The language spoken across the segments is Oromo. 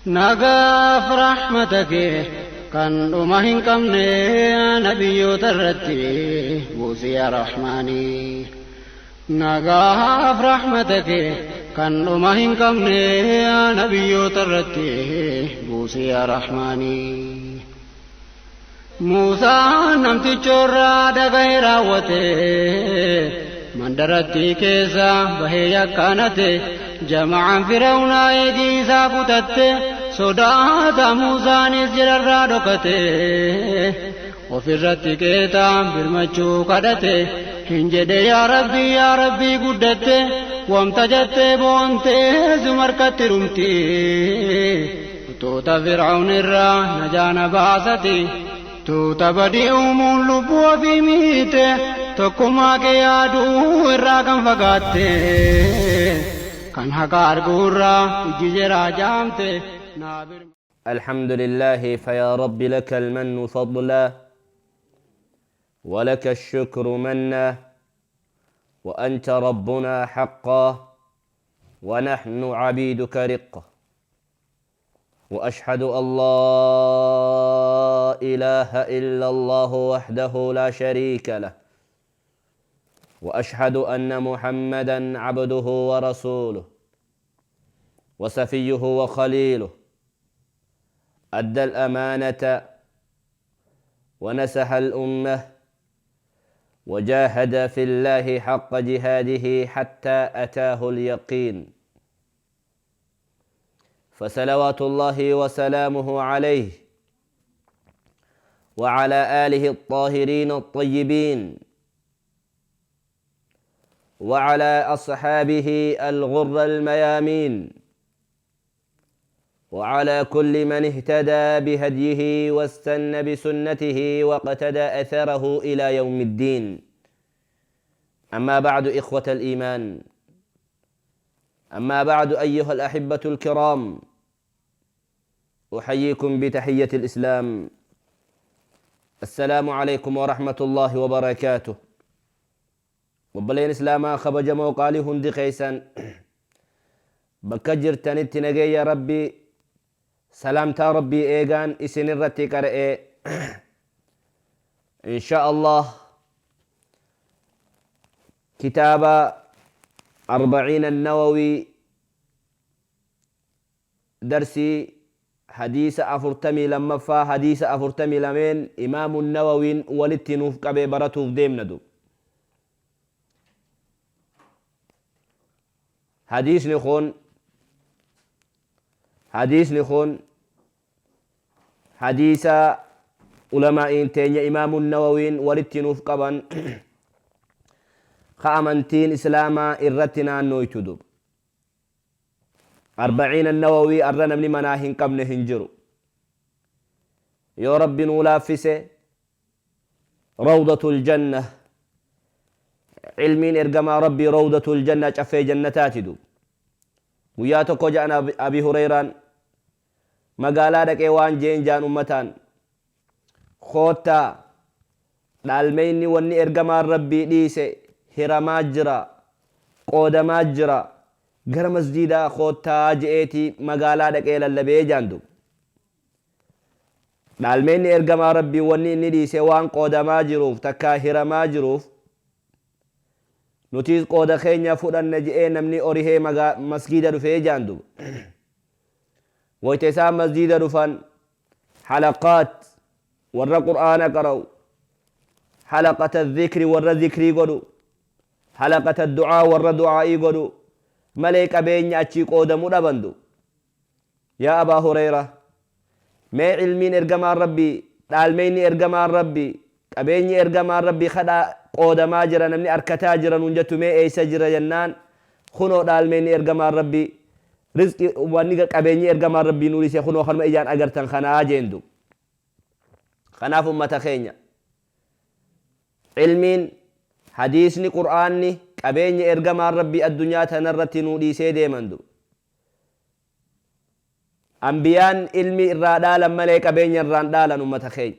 Nagaaf rahmata kee kan dhuma hin qabne nabiyyoota irratti buusi yaa rahmaani. Nagaaf rahmata kee kan dhuma hin qabne nabiyyoota irratti buusi yaa rahmaani. Muusaan namtichoorraa dhaga'ee raawwate mandarattii keessa bahee yakkaanate jama'aan Fir'aawnaa eegii isaa kutatte sodaata Muusaanis jirarraa dhokate ofirratti qeexaa birmachuu kadhate hin jedhe yaa rabbii yaa rabbii guddatte wamta jettee boontee sumarkatti dhumti. Tuuta Fir'awn irraa najaa na baasati Tuuta badii uumuun lubbuu ofii miite Tokkummaa kee yaaduu irraa kan fagaatte Kan haqa arguu irraa ijji jeraa jaamte Naa birma. الحمد لله فيا رب لك المن فضلا ولك الشكر منا وأنت ربنا حقا ونحن عبيدك رقا وأشهد أن لا إله إلا الله وحده لا شريك له وأشهد أن محمدا عبده ورسوله وسفيه وخليله أدى الأمانة ونسح الأمة وجاهد في الله حق جهاده حتى أتاه اليقين فصلوات الله وسلامه عليه وعلى آله الطاهرين الطيبين وعلى أصحابه الغر الميامين وعلى كل من اهتدى بهديه واستنى بسنته واقتدى أثره إلى يوم الدين. أما بعد إخوة الإيمان، أما بعد أيها الأحبة الكرام، أحييكم بتحية الإسلام. السلام عليكم ورحمة الله وبركاته. Obboleen Islaamaa kabajamoo qaalii hundi keessan bakka jirtanitti nageenya Rabbii salaamtaa Rabbii eegaan isinirratti qara'e insha Allah kitaaba Arbaciin Annawawii darsii hadiisa 42ffaa hadiisa 42n Imaamu Nawawiin walitti nuuf qabe baratuuf deemna du. Hadiisni kun hadiisni kun hadiisa ulamaa'iin teenya Imaamu Nawawiin walitti nuuf qaban ka amantiin Islaamaa irratti naannooytu dub. Arbaciin Annawawii arra namni manaa hin qabne hin jiru. Yoo Rabbi nuu laaffise Rawdatul Jannah ilmiin ergamaa Rabbii Rawdatul Jannah caffee jannataati du. Guyyaa tokko ja'an Abi Hureyraan magaalaa dhaqee waan jeen jaan ummataan koottaa dhaalmeyni wanni ergamaan Rabbii dhiise hiramaa jira qoodamaa jira gara masjiidaa koottaa je'eeti magaalaa dhaqee lallabee jaan duub. Dhaalmeyni ergamaa Rabbii wanni inni dhiise waan qoodamaa jiruuf takkaa hiramaa jiruuf nutiis qooda keenya fudhanna je'ee namni orihee masgiida dhufee jaan duub. Wayta isaan masjiida dhufan halaqaat warra qur'aana qara'u, halaqata dhikri warra zikrii godhu, halaqata du'aa warra du'aa'ii godhu malee qabeenya achii qoodamu dhaban du. Yaa Abaa Hureyra, mee ilmiin ergamaan Rabbii, dhaalmeyni ergamaan Rabbii, qabeenyi ergamaan Rabbii kadhaa qoodamaa jira namni arkataa jira nuun jettu mee eessa jira jennaan kunoo dhaalmeyni ergamaan Rabbii Rizqi wanni qabeenyi ergamaan Rabbii nuu dhiise kunoo kanuma ijaan agartan kanaa jeen du. Kanaaf ummata keenya ilmiin hadiisni qur'aanni qabeenya ergamaan Rabbii addunyaa tanarratti nuu dhiisee deeman du. Ambiyaan ilmii irraa dhaalan malee qabeenya irraan dhaalan ummata keenya.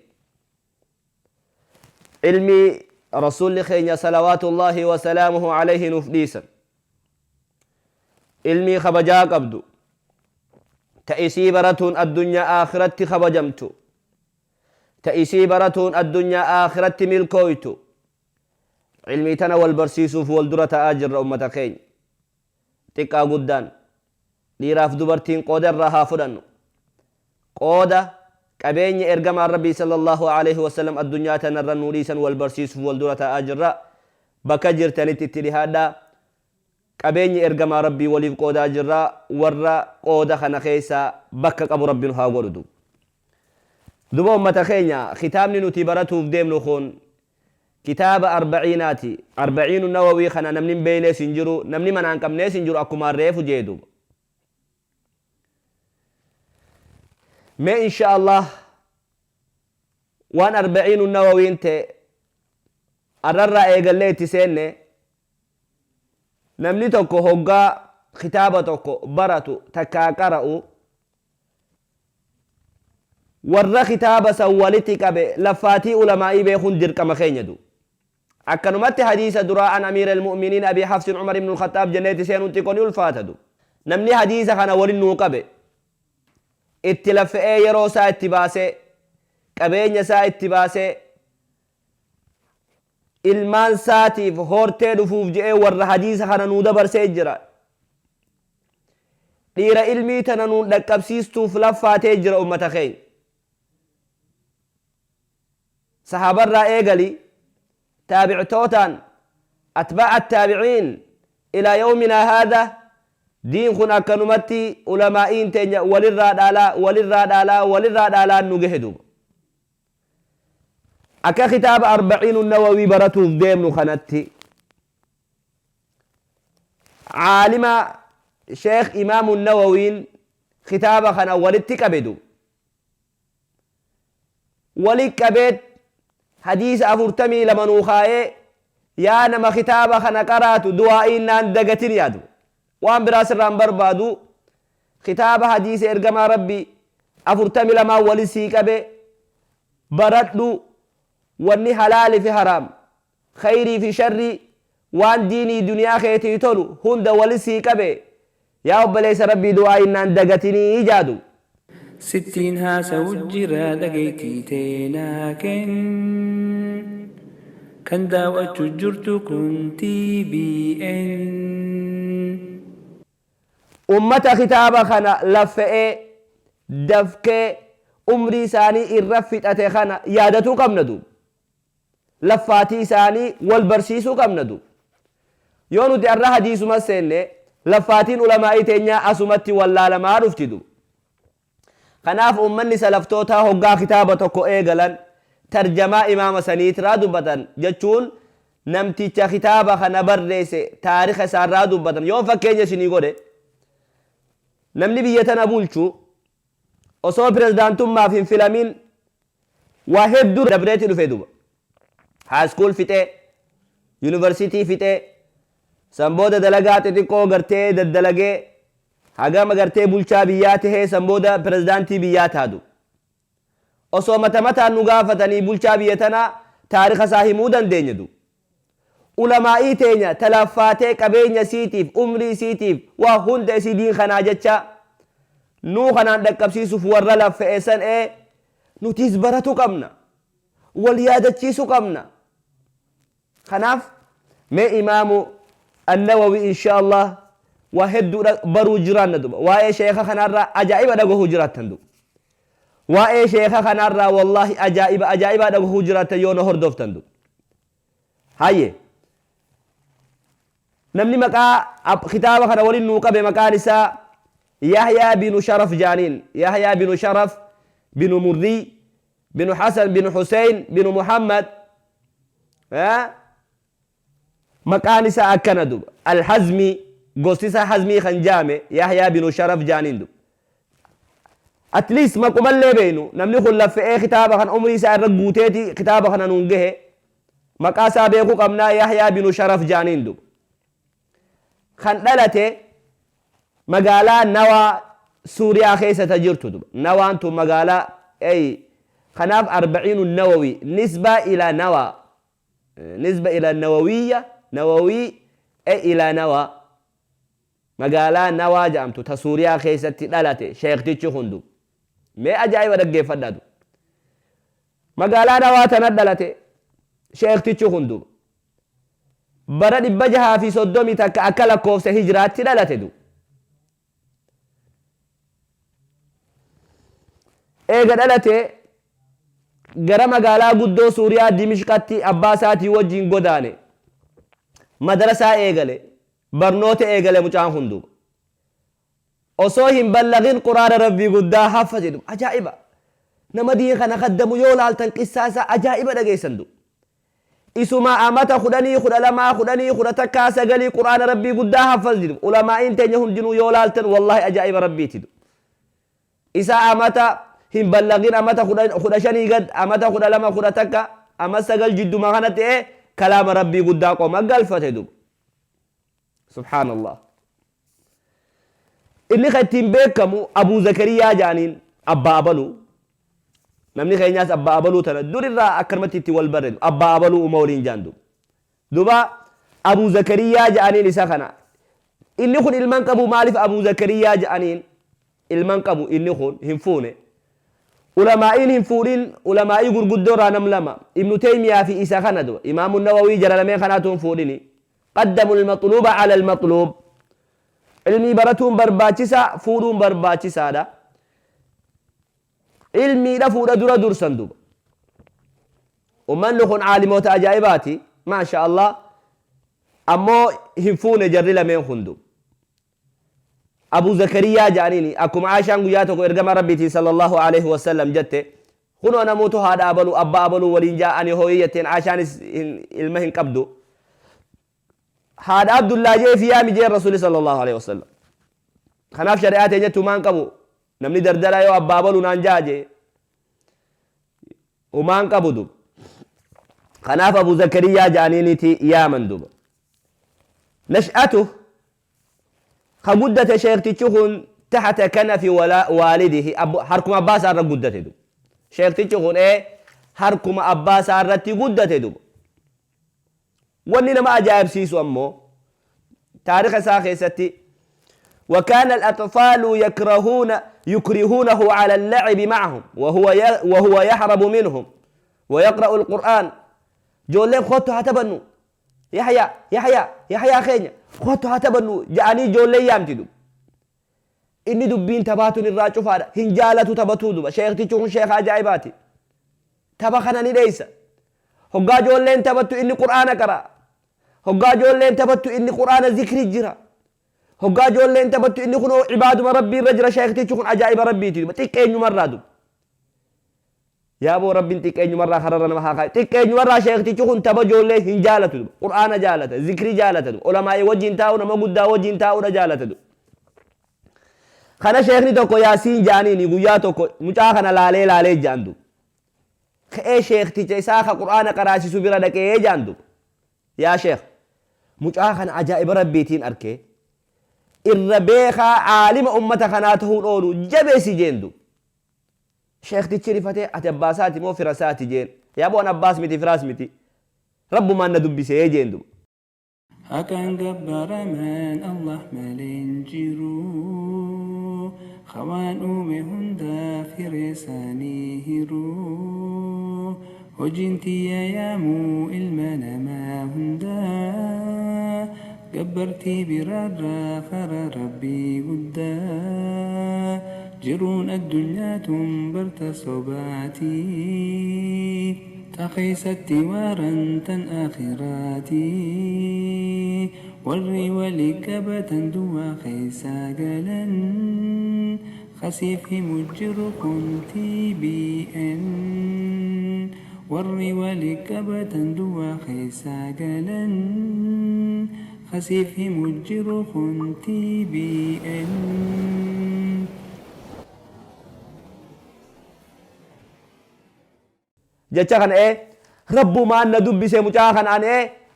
Ilmii Rasuulli keenya salawaatullaahi wasalaamuhu alayhi nuuf dhiisan. Ilmii kabajaa qabdu. Ta isii baratuun addunyaa aakhiratti kabajamtu, ta isii baratuun addunyaa aakhiratti milkooytu, cilmii tana wal barsiisuuf wal dura ta'aa jirra. Ummata keenya, xiqqaa guddaan, dhiiraaf dubartiin, qooda irraa haa fudhannu. Qooda qabeenya ergamaan Rabbii sallallahu alaihi wasallam addunyaa tanarra nuu dhiisan wal barsiisuuf wal dura ta'aa jirra. Bakka jirtanitti itti dhihaadhaa. Qabeenya ergamaa Rabbii waliif qoodaa jirra. Warra qooda kana keessaa bakka qabu Rabbiin haa godhu. Duba ummata keenya, kitaabni nuti baratuuf deemnu kun kitaaba Arbaciinaati. Arbaciinu Nawawii kana namni hin beeynees hin jiru, namni manaan qabnees hin jiru, akkuma reefu jee duuba. Mee insha Allah waan Arbaciinu Nawawiin ta'e arrarraa eegallee itti seenne. Namni tokko hoggaa kitaaba tokko baratu takkaa qara'u, warra kitaaba san walitti qabe, laffaatii ulamaa'ii beekuun dirqama keenya du. Akkanumatti hadiisa duraa "An amiira almu'miniin Abi Hafsin Umar ibn Alkhaxaab" jenneetti seenuun xiqqoo ni ulfaata du. Namni hadiisa kana walin nuu qabe, itti laffe'ee, yeroo isaa itti baasee, qabeenya isaa itti baasee, ilmaan isaatiif hortee dhufuuf je'ee warra hadiisa kana nuu dabarsee jira. Dhiira ilmii tana nuun dhaqqabsiistuuf laffaatee jira ummata keenya. Sahaabarraa eegali, taabictootaan, atbaa'a taabiciin, ilaa yawminaa haadha diin kun akkanumatti ulamaa'iin teenya walirraa dhaalaa, walirraa dhaalaa, walirraa dhaalaa nu gahe duuba. Akka kitaaba Arbaciinu Nawawii baratuuf deemnu kanatti, caalima Sheekh Imaamu Nawawiin kitaaba kana walitti qabe duuba. Wali qabeet hadiisa 42 nuu kaayee, yaa nama kitaaba kana qaraatu, du'aa'iin naan dagatin yaadu. Waan biraa sirraan barbaadu, kitaaba hadiisa ergamaa Rabbii 42n wali sii qabe baradhu. Wanni halaali fi haraam, khayrii fi sharrii, waan diinii duniyaa keetii tolu hunda wali sii qabe, yaa obboleessa Rabbii, du'aa'iin naan dagatinii jaadu. Sittiin haasa'u jira, dhageettii teenaa kenn. Kan daawwachuu jirtu kun TBN. Ummata kitaaba kana laffe'ee, dafkee, umrii isaanii irra fixate kana yaadatuu qabna duuba. Laffaatii isaanii wal barsiisuu qabna duuba. Yoo nuti arra hadiisuma seenne, laffaatiin ulamaa'ii teenyaa asumatti wallaalamaa dhufti duuba. Kanaaf ummanni salaftootaa hoggaa kitaaba tokko eegalan tarjamaa imaama saniitiraa dubbatan, jechuun namticha kitaaba kana barreesse taarika isaarraa dubbatan. Yoon fakkeenya isinii godhe, namni biyya tana bulchu osoo pirezidaantummaaf hin filamin waa hedduu dabreeti dhufe duba. High school fixee, yuunivarsiitii fixee, san booda dalagaa xixiqqoo gartee daddalagee, hagama gartee bulchaa biyyaa tahee, san booda pirezidaantii biyyaa taadu. Osoo mata mataan nu gaafatanii bulchaa biyya tanaa taarika isaa himuu dandeenya du. Ulamaa'ii teenya talaffaatee, qabeenya isiitiif, umrii isiitiif, waa hunda isii diin kanaa jecha nuu kanaan dhaqqabsiisuuf warra laffa'e san nutis baratu qabna, wal yaadachiisuu qabna. Kanaaf mee Imaamu Annawawi insha Allah waa hedduu baruu jiraanna duba. Waa'ee sheeka kanaarraa ajaa'iba dhagahuu jiraattan duba. Waa'ee sheeka kanaarraa wallaahi ajaa'iba ajaa'ibaa dhagahuu jiraattan yoo na hordoftan duba. Hayye, namni maqaa kitaaba kana waliin nuu qabe maqaan isaa Yahyaa binu Sharaf jaaniin. Yahyaa binu Sharaf binu Murrii binu Hasan binu Husein binu Muhammad. Maqaan isaa akkana duba. Alhazmi, gosti isaa Hazmii kan jaame Yahyaa binu Sharaf jaaniin duba. At least maqumallee beeynu, namni kun laffe'ee kitaaba kana umrii isaa irra guuteeti kitaaba kana nuun gahe, maqaa isaa beekuu qabnaa. Yahyaa binu Sharaf jaaniin duba. Kan dhalate magaalaa Nawaa, Suuriyaa keessa ta jirtu duba. Nawaan tun magaalaa ey. Kanaaf Arbaciinu Nawawi nisba ila Nawaa, nisba ila Nawawiyya, Nawawii ila Nawaa. Magaalaa Nawaa jedhamtu ta Suuriyaa keessatti dhalate sheektichi hundu. Mee ajaa'iba dhaggeeffadhaatu. Magaalaa Nawaa tana dhalate sheektichi hundu. Bara 631 akka lakkoofsa hijiraatti dhalate du. Eega dhalate gara magaalaa guddoo Suuriyaa Dimishqatti abbaa isaatii wajjin godaane. Madarasaa eegale. Barnoota eegale mucaan hundu. Osoo hin ballagin Quraana Rabbii guddaa haffaze du. Ajaa'iba! Nama diin kana kaddamu yoo laaltan qissaa isaa ajaa'iba dhageessan du. Isuma amata 10, 12, 10, 11, 9 Quraana Rabbii guddaa haffazdi du. Ulamaa'iin teenya hundinuu yoo laaltan wallaahi ajaa'iba Rabbiiti du. Isa amata hin ballagin amata 15 gad, amata 12, 11, ama 9 jidduma kana ta'e kalaama Rabbii guddaa qoma galfate du. Subhaanallah. Inni kan ittiin beekamu Abuu Zakariyaa jedhaniin, abbaa abaluu. Namni keenyaas abbaa abaluu tana durirraa akkanumatti itti wal barre, abbaa abaluu uma waliin jedhan duuba. Duuba Abuu Zakariyaa jedhaniin isa kana. Inni kun ilman qabu. Maaliif Abuu Zakariyaa jedhaniin? Ilman qabu, inni kun hin fuune. Ulamaa'iin hin fuudhin, ulamaa'ii gurguddoo irraa nam lama, Ibnu Taymiyaa fi isa kana duba. Imaamu Nawawii jara lameen kanaatu hin fuudhini. Qaddamu al-maxluuba ala al-maxluub. Ilmii baratuun barbaachisaa, fuudhuun barbaachisaadha. Ilmiidha fuudha dura dursan duba. Ummanni kun aalimoota ajaa'ibaati. Maasha Allah. Ammoo hin fuune jarri lameen kun duba. Abu Zakariyaa jedhaniini akkuma Aishaan guyyaa tokko ergama Rabbiitiin sallallahu alaihi wasallam jette, kunoo namoota haadha abaluu, abbaa abaluu waliin jaa, ani hooyii jetteen. Aishaanis ilma hin qabdu. Haadha Abdullaa jee fi yaami jeen Rasuuli sallallahu alaihi wasallam. Kanaaf shari'aa teenyatti humaan qabu. Namni dardara yoo abbaa abaluu naan jaa jee humaan qabu duba. Kanaaf Abu Zakariyaa jedhaniiniti yaaman duba. Nash'atu ka guddate sheektichi kun taxta kanafi waalidihi, harkuma abbaa isaa irra guddate duba. Sheektichi kun harkuma abbaa isaa irratti guddate duba. Wanni nama ajaa'ibsiisu ammoo taarika isaa keessatti وكان الأطفال يكرهونه على اللعب معهم وهو يهرب منهم ويقرأ القرآن. Joolleen kottu haa taphannu, Yaxya, Yaxya, Yaxyaa keenya kottu haa taphannu jedhanii ijoolleen yaamti duba. Inni dubbiin taphaatuun irraa cufaadha. Hin jaalatu taphatuu duba. Sheektichi kun sheeka ajaa'ibaati. Tapha kana ni dheeysa. Hoggaa ijoolleen taphattu inni Qur'aana qara'a. Hoggaa ijoolleen taphattu inni Qur'aana zikri jira. Hoggaa ijoolleen taphattu inni kun ibaaduma Rabbii irra jira. Sheektichi kun ajaa'iba Rabbiiti duba. Xiqqeenyumarraa duba. Yaaboo, Rabbiin xiqqeenyumarraa kararra nama haa kaayu. Xiqqeenyumarraa sheektichi kun tapha ijoollee hin jaalatu duba. Qur'aana jaalata, zikrii jaalata duba. Ulamaa'ii wajjin taa'u, nama guddaa wajjin taa'uudha jaalata duba. Kana sheekni tokko Yaasiin ja'aniini guyyaa tokko mucaa kana laalee laalee ja'an duba. Ka'ee sheekticha isaa ka Qur'aana qaraasisu bira dhaqee ja'an duba. Yaa sheekh, mucaa kana ajaa'iba Rabbiitiin arkee, irra beekaa aalima ummata kanaa ta'uun oolu, jabeessi jeen duba. Sheektichi rifatee, ati abbaa isaati moo fira isaati jeen. Yaaboo, an abbaas miti, firaas miti. Rabbumaan na dubbisee jeen duba. Haqaan gabbaramaan Allah malee hin jiru. Hawaan uume hundaaf hiree isaanii hiru. Hojiin tiyya yaamuu ilma namaa hundaa. Gabbartii biraarraa karaa Rabbii guddaa. Jiruun addunyaa tun barta sobaati. Ta keessatti waaran tan akhiraati. Warri walii qabatan duwwaa keessaa galan. Kasiif himu jiru kun TBN. Warri walii qabatan duwwaa keessaa galan. Kasiif himu jiru kun TBN. Jecha kana Rabbumaan na dubbise, mucaa kana an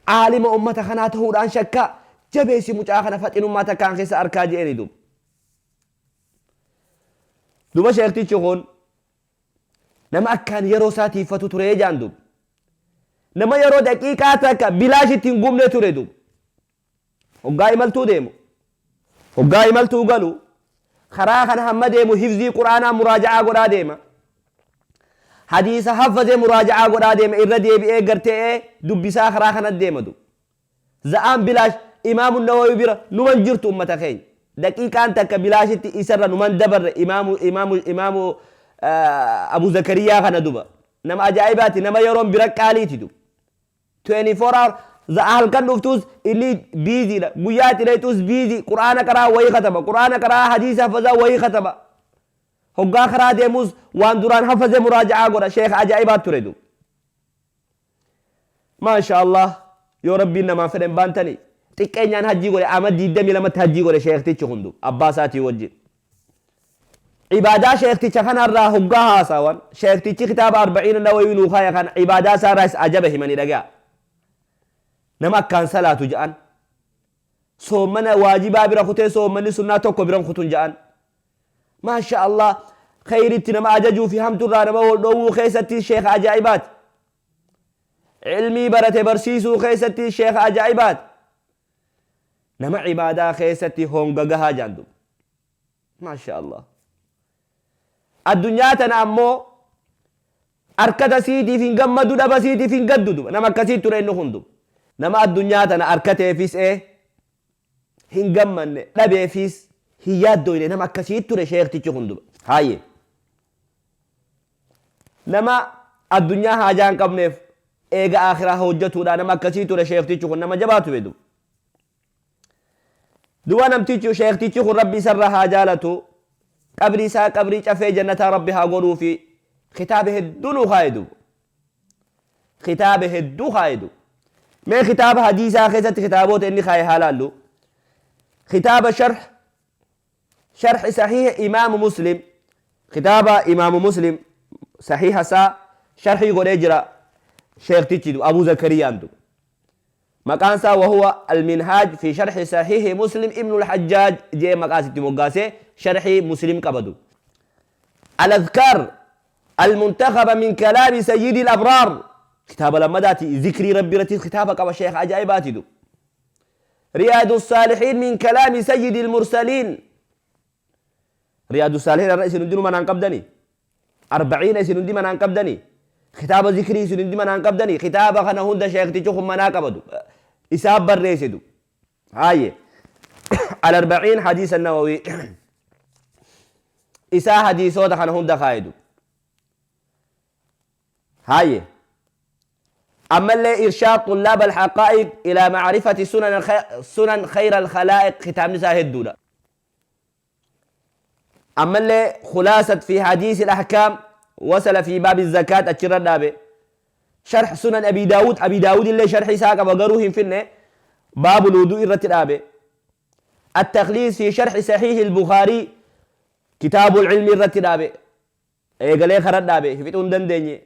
aalima ummata kanaa ta'uudhaan shakka, jabeessi mucaa kana, faxinummaa takkaan keessa arkaa je'eni duba. Duba sheektichi kun nama akkaan yeroo isaa tiiffatu ture jaan duba. Nama yeroo daqiiqaa takka bilaash itti hin gubne ture duba. Hoggaa imaltuu deemu. Hoggaa imaltuu galu karaa kana hamma deemu hifzii quraanaa muraaja'aa godhaa deema. Hadiisa haffazee muraaja'aa godhaa deema, irra deebi'ee gartee dubbisaa karaa kana deema du. Za'aan bilaash Imaamu Nawawi bira numan jirtu ummata keenya. Daqiiqaan takka bilaashitti isarra numan dabarre Imaamu Abu Zakariyaa kana duba. Nama ajaa'ibaati, nama yeroon bira qaaliiti du. 24 hour za'a halkan dhuftus inni biiziidha. Guyyaa itti dhayxus biizii, quraana qaraa wayii kataba, quraana qaraa hadiisa hafazaa wayii kataba. Hoggaa karaa deemus waan duraan hafazee muraaja'aa godha. Sheekha ajaa'ibaat ture du. Maasha Allah, yoo rabbiin namaan fedhen baantani xiqqeenyaan hajjii godhe, ama 22tti hajjii godhe sheektichi hundu abbaa isaatii wajjin. Ibaadaa sheekticha kanarraa hoggaa haasawan, sheektichi kitaaba Arba'iina Nawawii nuu kaaya kana ibaadaa isaarraas ajaba himanii dhagaa. Nama akkaan salaatu ja'an. Soommana waajibaa bira kutee soommanni sunnaa tokko biran kutun ja'an. Maasha Allah, khayritti nama ajajuu fi hamturraa nama wal dhoowwuu keessatti sheeka ajaa'ibaati. Ilmii barate barsiisuu keessatti sheeka ajaa'ibaati. Nama ibaadaa keessatti honga gahaa jaan duba. Maasha Allah. Addunyaa tana ammoo arkata siitiif hin gammadu, dhaba siitiif hin gaddu duba. Nama akkasii ture inni kun duba. Nama addunyaa tana arkateefis hin gammanne, dhabeefis hin yaaddoyne, nama akkasii ture sheektichi kun duba. Haayye. Nama addunyaa haajaa hin qabneef eega akhiraa hojjetuudha, nama akkasii ture sheektichi kun, nama jabaa ture duba. Duba namtichi sheektichi kun rabbi isarraa haa jaalatu, qabrii isaa qabrii cafee jannataa rabbi haa godhuu fi kitaaba hedduu nuu kaa'e duba. Kitaaba hedduu kaa'e duba. Mee kitaaba hadiisaa keessatti kitaabota inni kaa'e haa laallu. Kitaaba sharh sahiih Imaamu Muslim, kitaaba Imaamu Muslim sahiha isaa sharhii godhee jira sheektichi Abu Zakariyaan duba. Maqaan isaa wahuwa Alminhaaj fi sharhi sahihi Muslim Ibnu Alhajjaaj jee maqaa isitti moggaasee sharhii Muslim qabadu. Al-Adhkaar Al-Muntakhaba min kalaami Sayyidi Al-Abraar kitaaba lammadaati, zikrii rabbi irratti kitaaba qaba, sheekha ajaa'ibaati du. Riyaadu Saalihiin min kalaami Sayyidi Al-Mursaliin. Riyaadu Saalihiin irra isin hundinuu manaan qabdani. Arba'iina isin hundi manaan qabdani. Kitaaba zikrii isin hundi manaan qabdani. Kitaaba kana hunda sheektichi kun manaa qabadu. Isaan barreessitu. Haayye. Al-Arba'iin hadiisa Nawawii. Isaa hadiisoota kana hunda kaayedu. Haayye. Ammallee Irshaad Tullaab al-Haqaa'iq ila ma'rifati sunan khayra al-khalaa'iq kitaabni isaa hedduudha. Ammallee khulaasat fi hadiisi al-ahkaam wasala fi baabi zakaat achirra dhaabe. Sharh sunan Abi Daawud, Abi Daawud illee sharhi isaa qaba garuu hin finne, baabu wudu'ii irratti dhaabe. At-takhliis fi sharhi sahihi al-Bukhaarii kitaabul ilmi irratti dhaabe. Eegalee kara dhaabe fixuu hin dandeenye.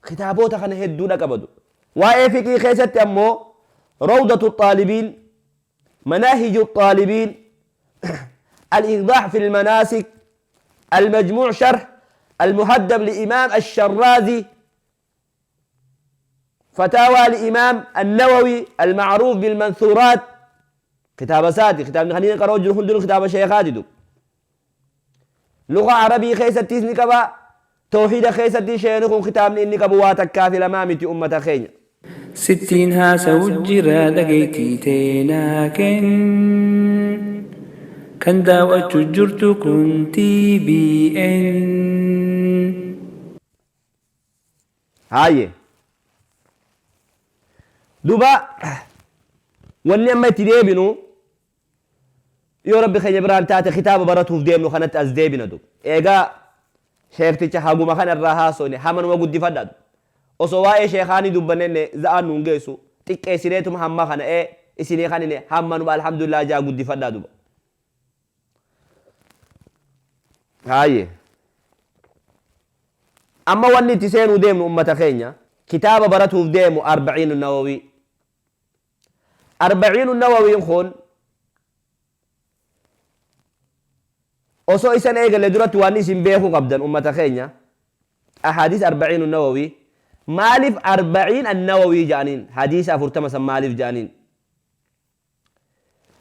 Kitaabota kana hedduudha qabadu. Waa'ee fiqii keessatti ammoo Rawdatu Xaalibiin, Manaahiju Xaalibiin, Al-Iidaah fi Al-Manaasik, Al-Majmuu' Sharh, Al-Muhaddab li-Imaam Ash-Sharraazi, Fataawaa li-Imaam An-Nawawi Al-Ma'ruuf bil-Mansuuraat kitaaba isaati. Kitaabni kan inni qaroo jiru hundinuu kitaaba sheekaati du. Luga Arabii keessattis ni qaba. Tawhiida keessatti sheekni kun kitaabni inni qabu waa takkaa fi lamaa miti ummata keenya. Sittiin haasawu jira dhageettii teenaa kenn. Kan daawwachu jirtu kun TBN. Haayye. Duba wanni amma itti deebinu yoo rabbi keenya biraan taate kitaaba baratuuf deemnu kanatti as deebina duba. Eegaa sheekticha haguma kana irraa haasofne hamanuma guddifadha. Osoo waa'ee sheekaanii dubbannenne za'aan nuun geessu, xiqqeessineetuma hamma kana isinii kanine hammanuma alhamdulillah jaa guddifadha duba. Haayye. Amma wanni itti seenuu deemnu ummata keenya kitaaba baratuuf deemu Arba'iinu Nawawii. Arba'iinu Nawawiin kun osoo isan eegalle duratti waan isin beekuu qabdan ummata keenya ahadis Arba'iinu Nawawii maaliif Arba'iin Annawawii ja'aniin, hadiisa 40 san maaliif ja'aniin?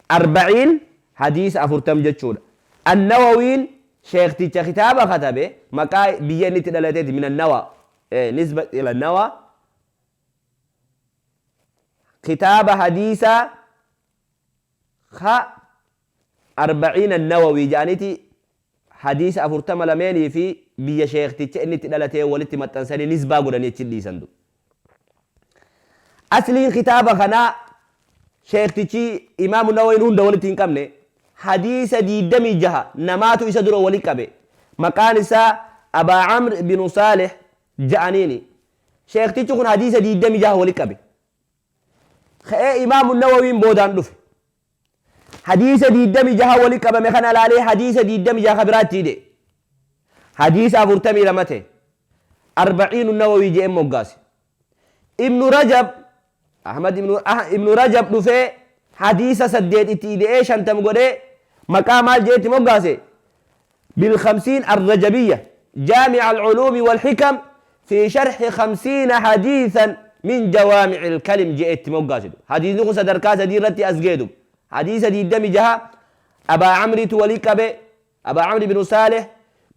Arba'iin hadiisa 40 jechuudha. Annawawiin sheekticha kitaaba katabe, maqaa biyya inni itti dhalateeti, min annawa, nisba ila nawa. Kitaaba hadiisaa ka Arba'iin Annawawii jedhaniiti hadiisa 40 lameenii fi biyya sheekticha inni itti dhalatee walitti maxxansanii nisbaa godhanii achi dhiisan du. Asliin kitaaba kanaa sheektichi Imaamu Nawawiin hunda walitti hin qabne, hadiisa 26 namaatu isa dura wali qabe. Maqaan isaa Abaa Amr binu Saalih ja'aniini. Sheektichi kun hadiisa 26 wali qabe. Ka'ee Imaamu Nawawiin boodaan dhufe. Hadiisa 26 wali qabame kana laalee hadiisa 26 ka biraatti hidhe. Hadiisa 42 ta'e. Arba'iinu Nawawii je'een moggaase. Ibnu Rajab, Ahmad Ibnu Rajab dhufee hadiisa 8 itti ida'ee 50 godhee maqaa maal je'etti moggaase? Bilkhamsiin Arrajabiyya, Jaami'a Alculuumi Walhikam fi Sharhi Khamsiina Hadiisan min Jawaami'il Kalim je'ee itti moggaase. Hadiisni kun sadarkaa sadii irratti as ga'e dub. Hadiisa 26 Abaa Amriitu walii qabe, Abaa Amri binu Saalih,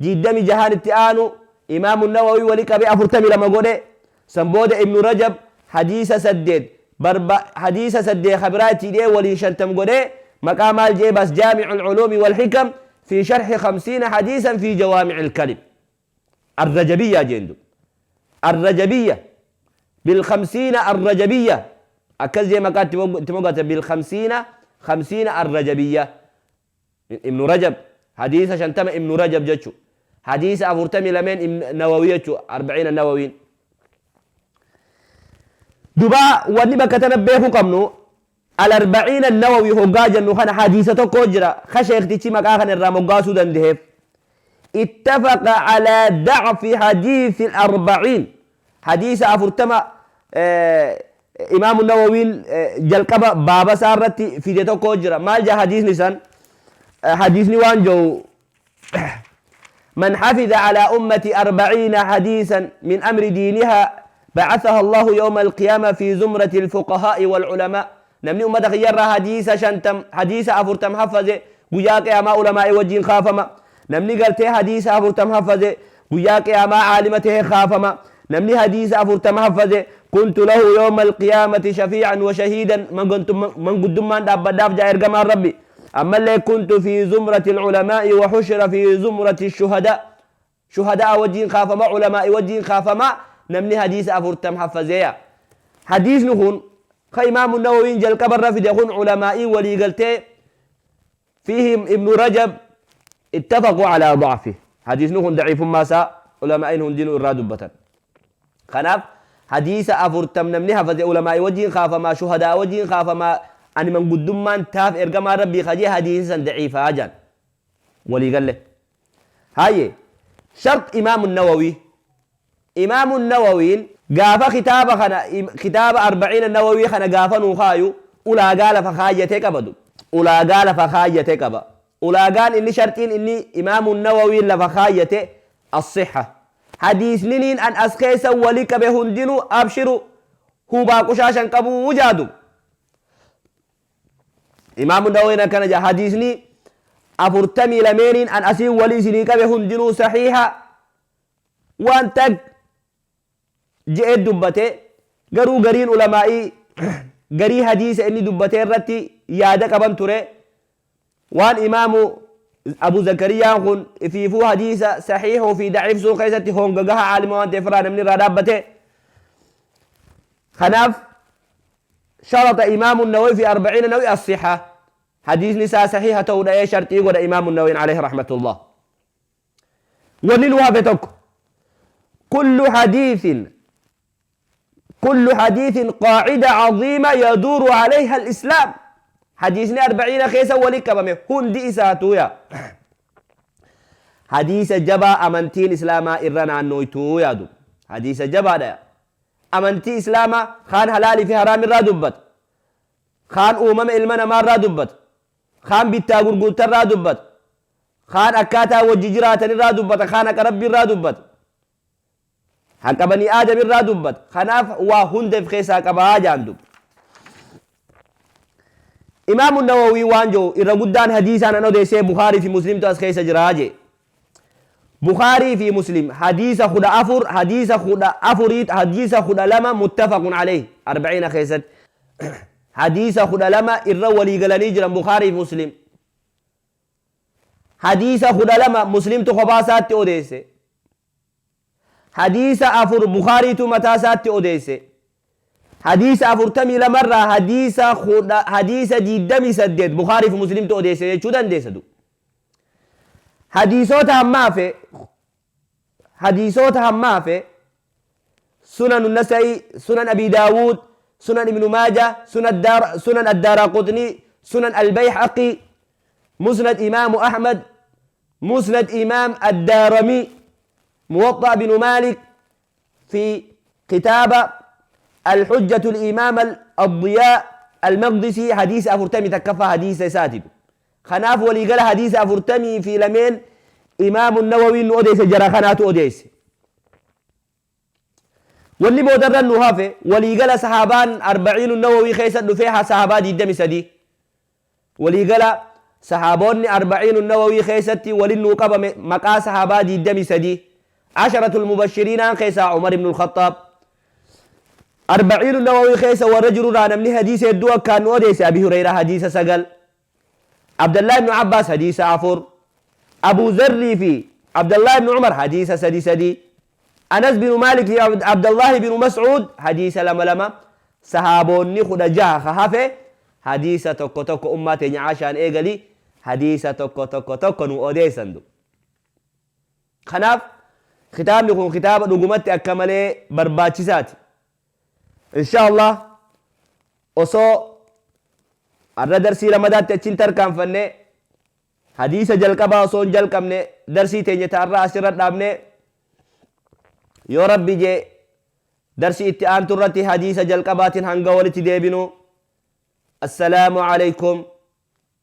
26n itti aanu Imaamu Nawawii wali qabe 42 godhe. San booda Ibnu Rajab hadiisa 8 barba hadiisa 8 ka biraa itti hidhee waliin 50 godhee maqaa maal je'ee baas? Jaami'ul Uluumi wal Hikam fi Sharhi Khamsiina Hadiisan fi Jawaami'il Kalim Arrajabiyyaa jeen dub. Arrajabiyya bil khamsiina Arrajabiyya akkas jee maqaa itti moggaase, bil khamsiina khamsiina Arrajabiyya. Ibnu Rajab hadiisa 50 Ibnu Rajab jechu, hadiisa 42 Ibn Nawawi jechu, Arba'iina Nawawiin. Duba wanni bakka tana beekuu qabnu, Al-Arba'iina Nawawi hoggaa jennu kana hadiisa tokko jira ka sheektichi maqaa kana irraa moggaasuu dandaheef. Ittafaqa alaa da'fi hadiisi al-arba'iin, hadiisa 40 Imaamu Nawawiin jalqaba baaba isaa irratti fide tokko jira. Maal jaa hadiisni san? Hadiisni waan jedhu: من حفظ على أمتي 40 حديثا من أمر دينها بعثها الله يوم القيامة في زمرة الفقهاء والعلماء. Namni ummata kiyyarraa hadiisa 50, hadiisa 40 haffaze, guyyaa qiyaamaa ulamaa'i wajjiin kaafama. Namni gartee hadiisa 40 haffaze guyyaa qiyaamaa caalima ta'e kaafama. Namni hadiisa 40 haffaze, كنت له يوم القيامة شفيعا وشهيدا, manguddummaan dhaabbadhaaf jaa ergamaan Rabbi. Ammallee كنت في زمرة العلماء وحشر في زمرة الشهداء, shuhadaa wajjiin kaafama, ulamaa'i wajjiin kaafama namni hadiisa 40 haffazeeya. Hadiisni kun ka Imaamu Nawawiin jalqabarra fide kun ulamaa'ii walii galtee, فيهم ابن رجب، اتفقوا على ضعفه. Hadiisni kun daciifummaa isaa ulamaa'iin hundinuu irraa dubbatan. Kanaaf hadiisa 40 namni hafaze ulamaa'ii wajjiin kaafamaa, shuhadaa wajjiin kaafamaa, ani manguddummaan taaf ergamaa Rabbii kajee, hadiisa san daciifaa jaan walii galle. Haye, shart Imaamu Nawawii, Imaamu Nawawiin gaafa kitaaba kana, kitaaba Arba'iina Nawawii kana gaafa nuu kaayu, ulaagaa lafa kaayyatee qabadu, ulaagaa lafa kaayyate qaba. Ulaagaan inni, sharxiin inni Imaamu Nawawiin lafa kaayyate الصحة. Hadiisniniin an as keessa wali qabe hundinuu abshiru hubaa qushaashan qabuu jaadu. Imaamu Nawawiin akkana jaa: hadiisni 42n an asiin wali isinii qabe hundinuu saxiiha waan tak je'e dubbate. Garuu gariin ulamaa'ii garii hadiisa inni dubbate irratti yaada qaban ture. Waan Imaamu Abu Zakariyaan kun ifiifuu hadiisa saxiihuu fi daciifsuu keessatti honga gaha caalima waan ta'eef irraa namni irraa dhaabbate. Kanaaf شرط إمام النووي في أربعين النووي الصحة. حديث نساء صحيحة ta'uudha ee sharxii godha Imaamu Nawawiin عليه رحمة الله. Wanni nu hafe tokko, كل حديث قاعدة عظيمة يدور عليها الإسلام. حديثني 40 keessa wali qabame hundi isaatu yaa hadiisa jabaa amantiin islaamaa irra naannooytuu yaadu, hadiisa jabaadha. Amantii islaamaa kaan halaalii fi haraam irraa dubbata, kaan uumama ilma namaa irraa dubbata, kaan bittaa gurgurtaa irraa dubbata, kaan akkaataa wajji jiraatan irraa dubbata, kaan haqa Rabbi irraa dubbata, haqa banii Aadam irraa dubbata. Kanaaf waa hunda of keessaa qabaa jaan dubba. Imaamu Nawawii waan jiru irra guddaan hadiisaan an odeessee Bukaarii fi Muslimtu as keessa jiraa jee. Bukaarii fi Muslim hadiisa 14, hadiisa 14, hadiisa 12, muttafaqun alayhi, arba'iina keessatti hadiisa 12 irra walii galanii jiran Bukaarii fi Muslim. Hadiisa 12 Muslimtu kophaa isaatti odeesse. Hadiisa 4 Bukaariitu mataa isaatti odeesse. Hadiisa 42 irraa hadiisa 28 Bukaarii fi Muslimtu odeesse jechuu dandeessa du. Hadiisota hammaafe, hadiisota hammaafe Sunan Nasa'i, Sunan Abi Daawud, Sunan Ibnu Maaja, Sunan Addaaraqutni, Sunan Albayhaqi, Musnad Imaamu Ahmad, Musnad Imaam Addaarami, Muwaxxa binu Maalik fi kitaaba Alxujjatu Imaam Addiyaa Almaqdisii hadiisa 41ffaa hadiisa isaatitu. Kanaaf waliigala hadiisa 42 Imaamu Nawawiin nu odeesse, jara kanaatu odeesse. Wanni boodarra nu hafe, waliigala sahaabaan Arba'iinu Nawawii keessa dhufee sahaabaa 23. Waliigala sahaabonni Arba'iinu Nawawii keessatti walin nuu qabame maqaa sahaabaa 23. Asharatul Mubashiriinaan keessaa Umar ibn Khattaab. Arba'iinu Nawawii keessa warra jirurraa namni hadiisa hedduu akkaan nu odeesse Abi Hureyraa hadiisa 9. Abdallah ibn Abbas hadiisa 4. Abu Zarrii fi Abdallah ibn Umar hadiisa 3 3. Anas bin Malik fi Abdallah bin Mas'ud hadiisa 2 2. Sahaabonni 16 ka hafe hadiisa 1 1, ummaa teenya Aashaan eegali, hadiisa 1 1 1 nu odeessan du. Kanaaf kitaabni kun kitaaba dhugumatti akka malee barbaachisaati. Insha Allah osoo har'a darsii ramadaatti achiin tarkaanfanne, hadiisa jalqabaa osoo hin jalqabne, darsii teenya ta'arraa asirra dhaabne, yoo Rabbi jee darsii itti aantu irratti hadiisa jalqabaatiin hanga walitti deebinu, assalaamu alaykum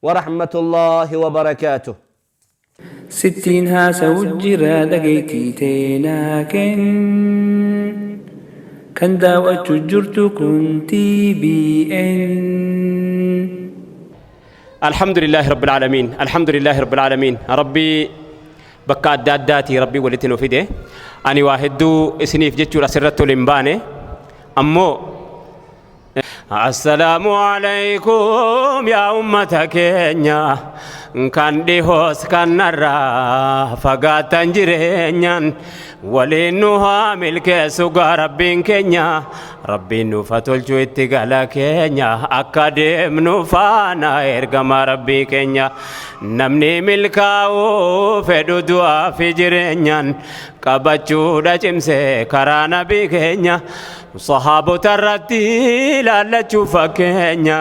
wa rahmatullahi wa barakaatuh. Sittiin haasa'u jira, dhageettii teenaa kenn. Kan daawwachuu jirtu kun TBN. الحمد لله رب العالمين، الحمد لله رب العالمين. ربي bakka adda addaati Rabbii walitti nu fide. Ani waa hedduu isiniif jechuudha asirratti ol hin baane. Ammoo assalaamu alaykum yaa ummata keenya, kan dhihoos kan narraa fagaattan, jireenyaan waliin nu haa milkeessu gaa Rabbiin keenya. Rabbiin nuuf haa tolchu itti gala keenya, akka deemnu faana ergama Rabbii keenya. Namni milkaa'uu fedhu du'aa fi jireenyaan qabachuudha cimsee karaa nabii keenya, sahaabota irratti ilaallachuu fakkeenya,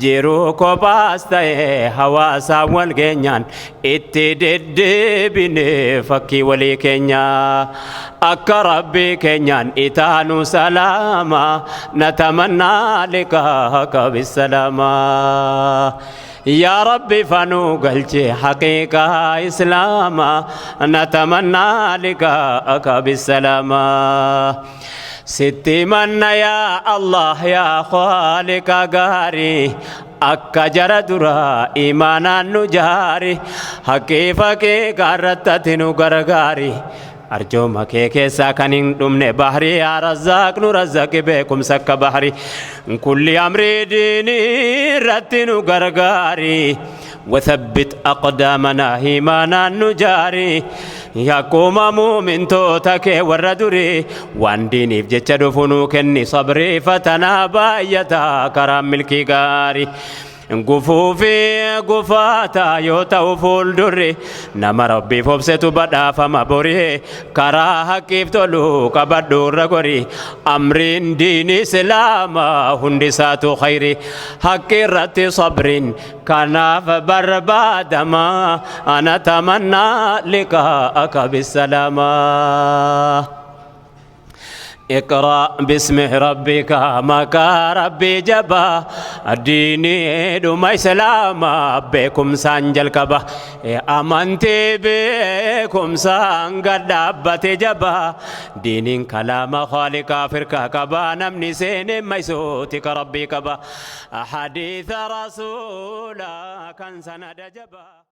jiruu kophaas ta'e hawaasaan wal geenyaan itti deddeebine fakkii walii keenya, akka Rabbii keenyaan itaanu salaama. Natamannaa liqaaka bisalaama. Yaa Rabbi, fanuu galche haqiiqaa Islaama. Natamannaa liqaaka bisalaama. Sitti manna yaa Allah, yaa Khaaliqa gaarii, akka jara dura imaanaan nu jaari, haqqii faqiiqa irratti ati nu gargaari. Arjooma kee keessaa kan hin dhumne bahrii, yaa Razzaaq, nu razzaqi beekumsa akka bahri. Kulli amrii diinii irratti nu gargaari. وثبت أقدامنا إيمانا نجاري. Akkuma muumintoota kee warra durii, waan diiniif jecha dhufu nuu kenni sabrii. Fatanaa baay'ataa karaa milkii gaarii, gufuu fi gufaataa yoo ta'u fuuldurri, nama Rabbiif obsetu badhaafama borii. Karaa haqqiif tolu qabadhu irra gori, amriin diini Islaama hundi isaatu khayri, haqqi irratti sabriin kanaaf barbaadama. Ana tamannaa liqaa'aka bissalaamaa. اقرأ باسم ربك، maqaa Rabbii jabaa. Diinii dhuma Islaamaa beekumsaan jalqaba. Amantii beekumsaan gad dhaabbate jabaa. Diiniin kalaama Khaaliqaa firkaa qaba. Namni seene maysuuti ka Rabbii qaba. Hadiisa Rasuulaa kan sanada jabaa.